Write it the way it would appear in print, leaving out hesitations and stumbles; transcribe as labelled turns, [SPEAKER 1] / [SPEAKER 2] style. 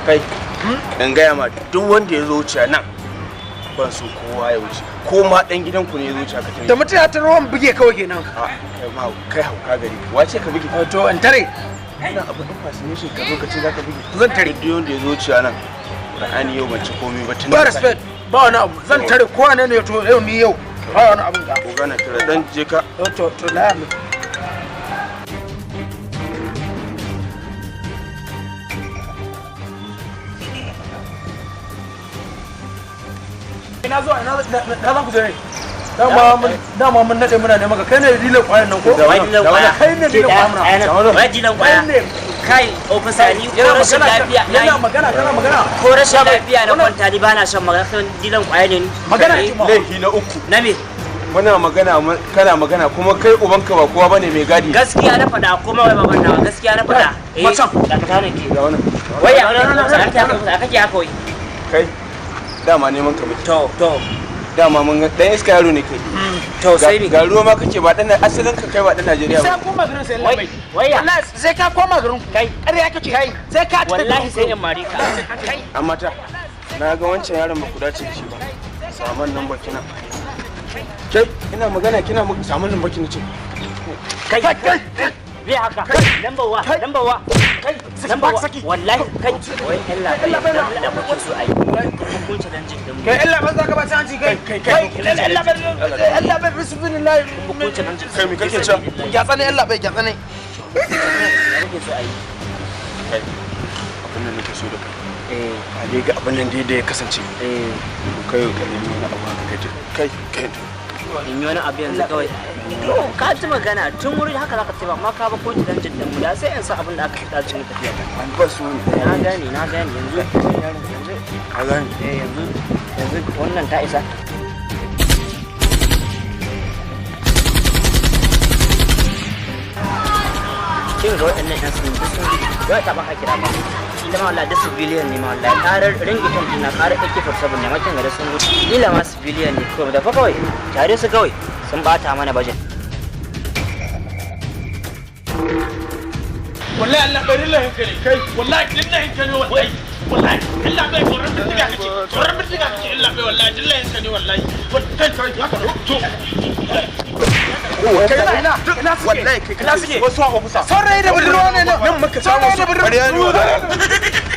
[SPEAKER 1] Kai, in gaya ma, duk wanda ya zo wuce nan, ban so kowa ya wuce, ko ma dan gidanku ne ya zo wuce ka tare.
[SPEAKER 2] Da mutum ya taro wani buge kawai kenan.
[SPEAKER 1] A kai ma kai, hauka gari, wace ka buge?
[SPEAKER 2] To in tare.
[SPEAKER 1] Ina abu din fascination, ka zo ka ce zaka buge.
[SPEAKER 2] Zan tare.
[SPEAKER 1] Duk wanda ya zo wuce nan, Qur'ani yau ban ci komai ba tun
[SPEAKER 2] Ba respect, ba wani abu, zan tare kowa ne ne. To yau ni yau ba wani abun ga.
[SPEAKER 1] Ko gana tare dan je ka.
[SPEAKER 2] To na mu. Ina zuwa, ina na za ku je ne? Dama mun nade muna neman ka. Kai ne dilan kwayan nan ko?
[SPEAKER 3] Wai dilan kwaya.
[SPEAKER 2] Kai ne dilan kwaya muna.
[SPEAKER 3] Wai dilan kwaya.
[SPEAKER 2] Kai ne.
[SPEAKER 3] Kai, ofisa, ni ko
[SPEAKER 2] Yana
[SPEAKER 3] rashin
[SPEAKER 2] magana,
[SPEAKER 3] lafiya
[SPEAKER 2] yana magana, kana magana.
[SPEAKER 3] Ko rashin lafiya na kwanta, ni bana shan magana. Kan dilan kwaya ne ni.
[SPEAKER 2] Magana ake ma.
[SPEAKER 1] Laifi na uku.
[SPEAKER 3] Na me?
[SPEAKER 1] Muna magana, kana magana, kuma kai ubanka ba kowa bane, mai gadi.
[SPEAKER 3] Gaskiya na faɗa, kuma wai baban nawa, gaskiya na faɗa. Eh,
[SPEAKER 2] Macan.
[SPEAKER 3] dakata nan ke.
[SPEAKER 1] Ga wannan.
[SPEAKER 3] Wai ya kake haka wai?
[SPEAKER 1] Kai, dama neman ka muke.
[SPEAKER 3] To.
[SPEAKER 1] Dama mun ga dan iska yaro ne kai.
[SPEAKER 3] To sai me?
[SPEAKER 1] Ga ruwa ma kake, ba dan asalin ka, kai ba dan Najeriya
[SPEAKER 2] Sai
[SPEAKER 1] ba.
[SPEAKER 2] an koma garin sai
[SPEAKER 3] Wai
[SPEAKER 2] labai.
[SPEAKER 3] wai ya.
[SPEAKER 2] Wallahi sai ka koma garin.
[SPEAKER 3] Kai.
[SPEAKER 2] Ƙarya kake.
[SPEAKER 3] Kai.
[SPEAKER 2] Sai ka tafi.
[SPEAKER 3] Wallahi sai in mare ka. Kai.
[SPEAKER 1] Amma ta na ga wancan yaron ba ku dace da shi ba. Saman nan baki nan. Kai, ina magana kina saman nan baki nace.
[SPEAKER 3] Kai. Bai haka. Number one, number one. Kai, number one. Wallahi kai. Wai Allah bai da kuke so ayi. Hukunci dan jin din.
[SPEAKER 2] Kai Allah ban zaka ba ci hanci kai.
[SPEAKER 1] Kai, kai.
[SPEAKER 2] Kai Allah bai, Allah bai, bismillah.
[SPEAKER 3] Hukunci dan jin.
[SPEAKER 1] Kai, me kake cewa?
[SPEAKER 2] Gyatsa ne Allah bai, gyatsa ne.
[SPEAKER 3] Kake so ayi.
[SPEAKER 1] Kai, abin da nake so da kai.
[SPEAKER 3] Eh.
[SPEAKER 1] Ka dai ga abin nan dai da ya kasance.
[SPEAKER 3] Eh.
[SPEAKER 1] To kai, ka nemi wani abu haka kai kai kai.
[SPEAKER 3] In yi wani abu yanzu kawai. To ka ji magana tun wuri haka zaka ce ba, amma ka ba ko dan jin din mu da sai in sa abin da aka kada cikin tafiya.
[SPEAKER 1] An ba su ne.
[SPEAKER 3] Na gane, na gane yanzu. Yanzu
[SPEAKER 1] Ka gane.
[SPEAKER 3] Eh, yanzu wannan ta isa. Kin ga waɗannan yan sun duk sun wai ta baka kira ba. Ila ma wallahi da civilian ne ma, wallahi karar ringiton ina karar AK47 ne ma. Kin ga da sun gudu. Ila ma civilian ne kawai, da fa kawai tare su kawai sun bata mana budget.
[SPEAKER 4] Wallahi Allah bai rillahin ka ne kai, wallahi lillahin ka ne, wallahi wallahi Allah bai, tsoron bindiga kace, tsoron bindiga kace. Allah bai, wallahi lillahin ka ne, wallahi kai kai ya ka to.
[SPEAKER 1] Kai,
[SPEAKER 2] Ina ina suke?
[SPEAKER 1] Wallahi kai
[SPEAKER 2] Ina suke?
[SPEAKER 1] wasu a ofisa.
[SPEAKER 2] Saurayi da budurwa ne nan.
[SPEAKER 1] Nan muka samu
[SPEAKER 2] Saurayi
[SPEAKER 1] su.
[SPEAKER 2] da budurwa.
[SPEAKER 1] Ƙarya ne wallahi.